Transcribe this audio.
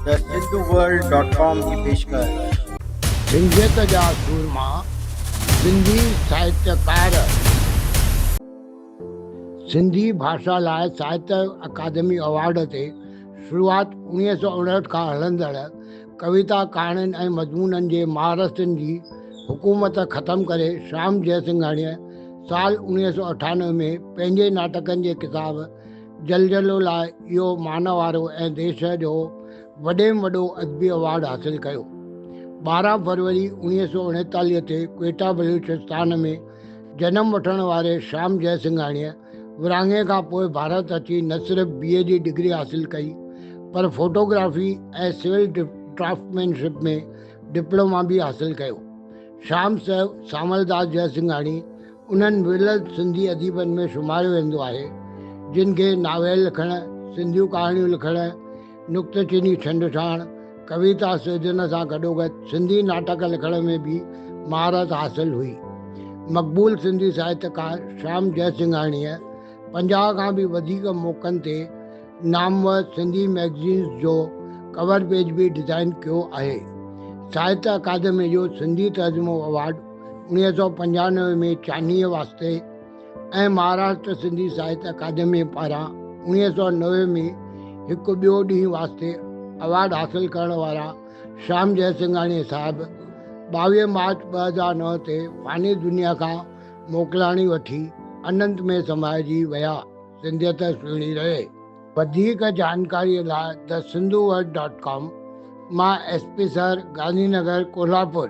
The Sindhu world dot com جي پيشڪش. سنڌيت جا سورما، سنڌي ساهتيڪار. سنڌي ڀاشا لاء ساهتيه اڪادمي ايوارڊ تي شروعات 1959 کان هلندڙ ڪويتا، ڪهاڻين ۽ مضمونن جي مهارٿين جي حڪومت ختم ڪري شيام جئسنگهاڻيء سال 1998 ۾ پنهنجي ناٽڪن جي ڪتاب جلجلو لاء اهو مانوارو ۽ ديش جو وڏي ۾ وڏو ادبي ايوارڊ حاصل ڪيو. 12 فروري 1939 تي ڪوئيٽا بلوچستان ۾ جنم وٺڻ واري شيام جئسنگهاڻيء ورهاڱي کان پوء ڀارت اچي نه صرف بي اي جي ڊگري حاصل ڪئي پر فوٽوگرافي ۽ سول ڊرافٽمينشپ ۾ ڊپلوما به حاصل ڪيو. شيام سانولداس جئسنگهاڻي انهن ورلل سنڌي اديبن ۾ شماريو ويندو آهي، جن کي ناول لکڻ، سنڌيون ڪهاڻيون لکڻ، نڪته چيني ڇنڊڇاڻ، ڪويتا سرجڻ سان گڏوگڏ سنڌي ناٽڪ لکڻ ۾ به مهارت حاصل هئي. مقبول سنڌي ساهتڪار شيام جئسنگهاڻيء 50 کان به وڌيڪ موقعن تي نامور سنڌي مئگزينز جو ڪور پيج به ڊزائين ڪيو آهي. ساهتيه اڪادميء جو سنڌي ترجمو ايوارڊ 1995 ۾ چانيء واسطي ۽ مهاراشٽر سنڌي ساهتيه اڪادميء پاران 1990 ۾ هڪ ٻيو ڏينهن واسطي ايوارڊ حاصل ڪرڻ وارا شيام جئسنگهاڻي صاحب 22 مارچ 2009 تي فاني دنيا کان موڪلاڻي وٺي اننت ۾ سمائجي ويا. سنڌيت سهڻي رهي. وڌيڪ جانڪاريء لاء the Sindhu world dot com مان S P sir, Gandhi Nagar, Kolhapur.